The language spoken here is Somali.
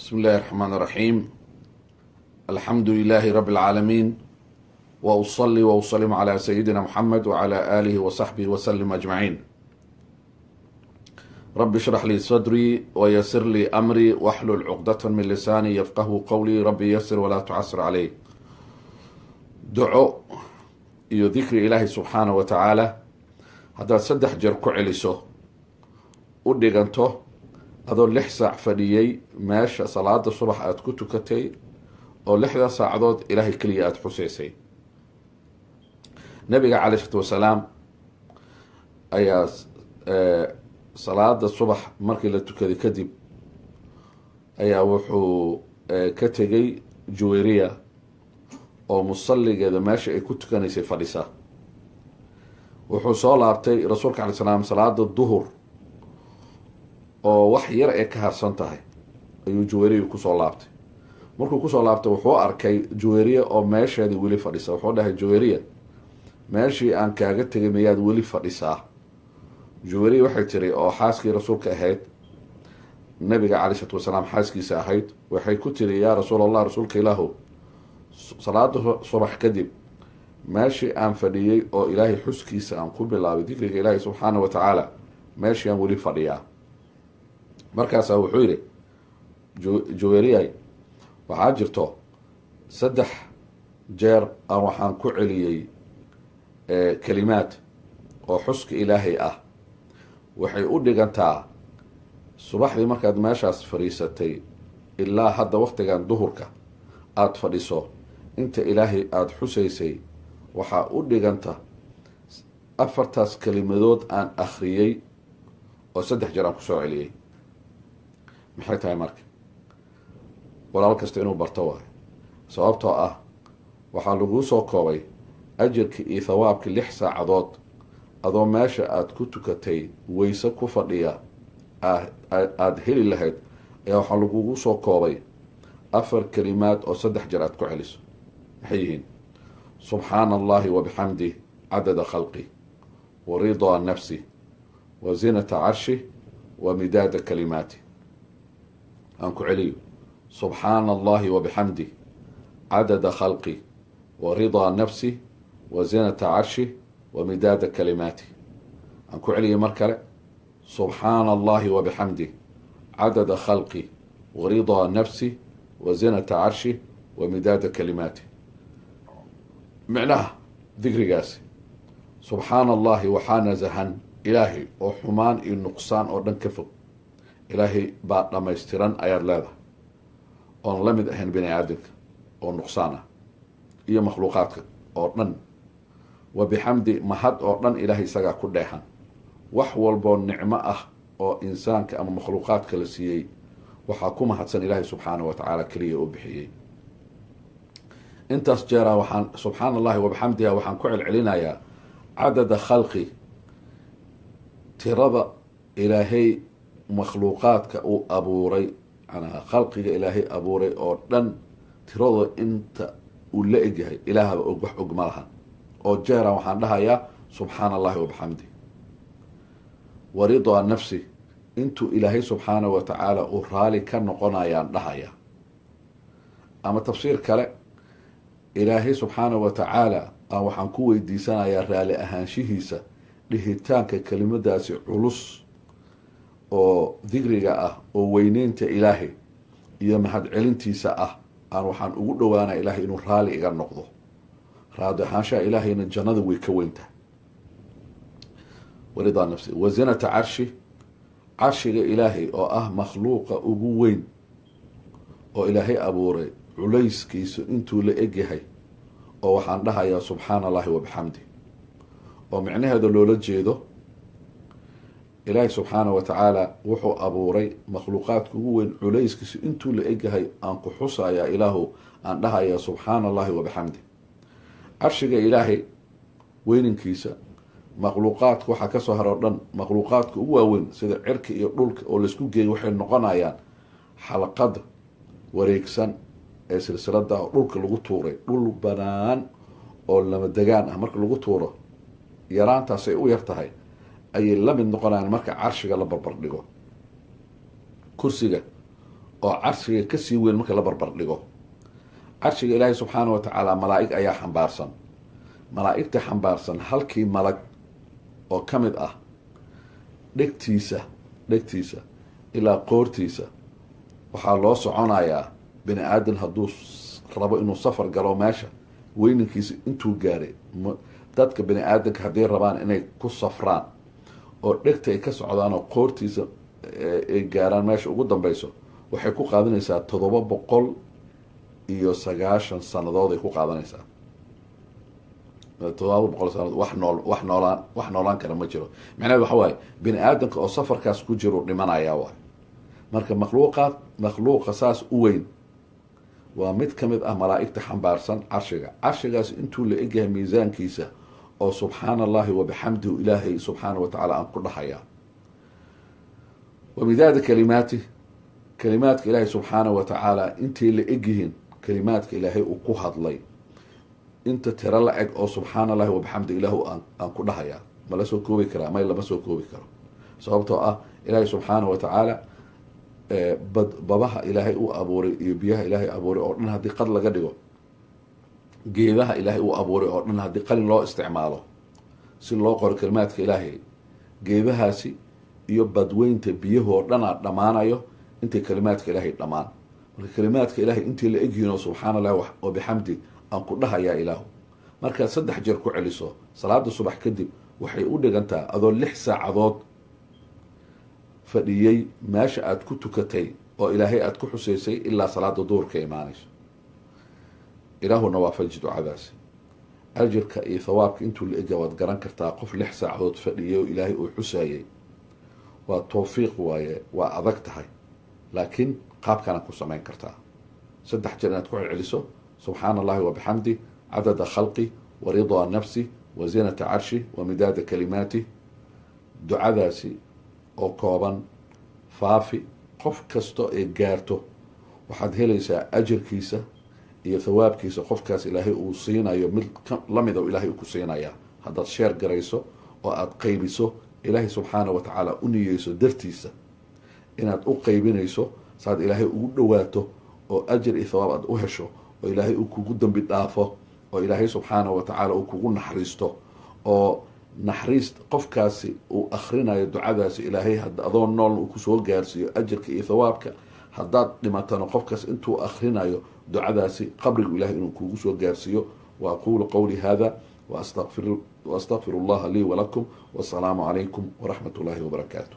بسم الله الرحمن الرحيم. الحمد لله رب العالمين، وأصلي وأسلم على سيدنا محمد وعلى آله وصحبه وسلم أجمعين. رب اشرح لي صدري ويسر لي أمري واحلل عقدة من لساني يفقه قولي. ربي يسر ولا تعسر علي. Duco iyo dikri Ilaahay subxaana wa tacaala haddaad 3 jeer ku celiso, u dhiganto adoo 6 saac fadhiyey meesha salaada subax aada ku tukatay, oo 6da saacadood Ilaahay keliya aada xuseysay. Nabiga calay isalaatu wasalaam ayaa salaada subax markii la tukaday kadib ayaa wuxuu ka tegay Juweriya oo musalligeeda meesha ay ku tukanaysay fadhisa. Wuxuu soo laabtay rasuulka alay slam salaada duhur oo wax yar ay ka harsan tahay ayuu Juweriya kusoo laabtay. Markuu kusoo laabtay, wuxuu arkay Juweriya oo meesheedii weli fadhisa. Wuxuu dhahay, "Juweriya, meeshii aan kaaga tegay miyaad weli fadhisaa?" Juweriya waxay tiri, oo xaaskii rasuulka ahayd, nabiga calay isalaatu wasalaam xaaskiisa ahayd, waxay ku tiri, "Yaa rasuul Allah, rasuulka ilaahu, salaada subax kadib meeshii aan fadhiyey oo Ilaahay xuskiisa aan ku bilaabay, dikriga Ilaahay subxaana wa tacaala, meeshii aan weli fadhiyaa." Markaasaa wuxuu yidhi, "Juweriyay, waxaa jirto 3 jeer aan waxaan ku celiyey kelimaad oo xuska Ilaahay ah. Waxay u dhigantaa subaxdii markaad meeshaas fadhiisatay ilaa hadda waktigan duhurka aada fadhiso, inta Ilaahay aada xusaysay waxaa u dhiganta afartaas kelimadood aan akhriyey oo 3 jeer aan kusoo celiyey." Maxay tahay marka? Walaal kasta inuu barto waayo, sababtoo ah waxaa laguu soo koobay ajirka iyo thawaabka 6 saacadood adoo meesha aada ku tukatay weyse ku fadhiya aada heli lahayd ayaa waxaa lagugu soo koobay afar kelimaad oo 3 jeer aad ku celiso. Maxay yihiin? Subxaana Allahi wa bixamdih, cadada khalqi wa ridaa nafsi wa zinata carshi wa midaada kalimaati. Aan ku celiyo: subxaana Allahi wa bixamdih, cadada khalqi wa ridaa nafsi wa zinata carshi wa midaada kalimaati. Aan ku celiyay mar kale: subxaana Allahi wa bixamdih, cadada khalqi wa ridaa nafsi wa zinata carshi wa midaada kalimaati. Micnaha dikrigaasi: subxaana Allahi, waxaa nasahan Ilaahay oo xumaan iyo nuqsaan oo dhan ka fog. Ilaahay baa dhammaystiran ayaad leedahay, oon la mid ahayn bini aadamka oo nuqsaan ah iyo makhluuqaadka oo dhan. Wa bixamdi, mahad oo dhan Ilaahay isagaa ku dheexan. Wax walboo nicmo ah oo insaanka ama makhluuqaadka la siiyey waxaa ku mahadsan Ilaahay subxaanahu wa tacaala keliya oo bixiyey. Intaas jeeraa waxaan subxaana Allahi wabixamdiha waxaan ku celcelinayaa cadada khalqi, tirada Ilaahay makhluuqaadka uu abuuray, manaa khalqiga Ilaahay abuuray oo dhan tiradooda inta uu la egyahay Ilaahaba og, wax og ma lahan. Oo jeeraan waxaan dhahayaa subxaana Allahi wabixamdi. Wa ridaa nafsi, intuu Ilaahay subxaanahu wa tacaala uu raali ka noqonayaan dhahaya. Ama tafsiir kale, Ilaahay subxaanahu wa tacaala aan waxaan ku weydiisanayaa raali ahaanshihiisa dhihitaanka kelimadaasi culus oo dikriga ah oo weyneynta Ilaahay iyo mahadcelintiisa ah. Aan waxaan ugu dhowaanaya Ilahay inuu raali iga noqdo. Raadi ahaanshaha Ilaahayna jannada way ka weyntahay. Waridaa nafsi wa zinata carshi, carshiga Ilaahay oo ah makhluuqa ugu weyn oo Ilaahay abuuray culayskiisu intuu la egyahay, oo waxaan dhahayaa subxaana Allahi wabixamdi, oo micnaheeda loola jeedo Ilaahay subxaana wa tacaala wuxuu abuuray makhluuqaadka ugu weyn culayskiisu intuu la egyahay aan ku xusayaa Ilaahu, aan dhahayaa subxaana Allahi wabixamdi. Carshiga Ilaahay weyninkiisa, makhluuqaadka waxaa kasoo haro dhan, makhluuqaadka ugu waaweyn sida cirka iyo dhulka oo laisku geeyo, waxay noqonayaan xalaqada wareegsan ee silsilada oo dhulka lagu tuuray, dhul banaan oo lama degaan ah marka lagu tuuro yaraantaasay u yar tahay ayay la mid noqonayaan marka carshiga la barbar dhigo. Kursiga oo carshiga kasii weyn marka la barbar dhigo. Carshiga Ilaahay subxaana wa tacaala malaa'ig ayaa xambaarsan. Malaa'igta xambaarsan halkii malag oo ka mid ah dhegtiisa ilaa qoortiisa waxaa loo soconayaa bini aadan hadduu rabo inuu safar galo meesha weyninkiisa intuu gaaray. Dadka bini aadanka hadday rabaan inay ku safraan oo dhegta ay ka socdaan oo qoortiisa ay gaaraan meesha ugu dambeyso, waxay ku qaadanaysaa 790 sanadood ay ku qaadanaysaa. 700 sanadood wax nool, wax noolaan, wax noolaan kara ma jiro. Macnaheed waxa waaye bini aadanka oo safarkaas ku jiro dhimanaya waay. Marka makhluuqaad, makhluuqa saas u weyn waa mid ka mid ah malaa'igta xambaarsan carshiga. Carshigaas intuu la egyahay miisaankiisa oo subxaana allahi wabixamdihi Ilaahay subxaana wa tacaala aan ku dhahayaa, wa midaada kalimaati, kalimaadka Ilaahay subxaana wa tacaala intay la egyihiin, kalimaadka Ilaahay uu ku hadlay inta tiro la eg oo subxaana allahi wabixamdi Ilaahu aan ku dhahayaa, ma la soo koobi karaa? May, lama soo koobi karo. Sababtoo ah Ilaahay subxaana wa tacaala bad babaha Ilaahay uu abuuray iyo biyaha Ilaahay abuuray oo dhan haddii qad laga dhigo, geedaha Ilaahay uu abuuray oo dhan haddii qalin loo isticmaalo si loo qoro kalimaadka Ilaahay, geedahaasi iyo badweynta biyahoo dhanaa dhammaanayo intay kalimaadka Ilaahay dhammaan. Marka kalimaadka Ilaahay intii la egyihiin oo subxaana allahi oo bixamdi aan ku dhahayaa Ilaahu, markaad 3 jeer ku celiso salaada subax kadib, waxay u dhigantaa adoo 6 saacadood fadhiyey meesha aada ku tukatay oo Ilaahay aada ku xusaysay ilaa salaada duhurka imaanayso. Ilaahuna waafaji ducadaasi. Ajirka iyo thawaabka intuu la egya waad garan kartaa. Qof 6 saacadood fadhiyay oo Ilaahay uu xusayay, waa tawfiiq waaye. Waa adag tahay, laakiin qaabkana ku samayn kartaa: 3 jeer inaad ku celceliso subxaana allahi wabixamdi cadada khalqi wa ridaa nafsi wa zinata carshi wa midaada kalimaati. Ducadaasi oo kooban faafi, qof kasta ee gaarto waxaad helaysaa ajirkiisa iyo thawaabkiisa. Qofkaas Ilaahay uu siinayo mid lamida Ilaahay uu ku siinayaa haddaad share garayso oo aada qaybiso, Ilaahay subxaana wa tacaala u niyeyso dartiisa inaad u qaybinayso, saad Ilaahay ugu dhowaato oo ajir iyo thawaab aad u hesho, oo Ilaahay uu kugu dambi dhaafo, oo Ilaahay subxaana wa tacaala uu kugu naxariisto, oo naxariist qofkaasi uu akhrinayo ducadaasi Ilaahay adoo noolna uu kusoo gaarsiiyo ajirka iyo thawaabka, haddaad dhimatana qofkaas intuu akhrinayo ducadaasi qabrigu Ilahay inuu kugu soo gaarsiiyo. Wa aqulu qawli hada waastaqfir allaha lii walakum, wasalaamu calaykum waraxmat ullahi wabarakaatu.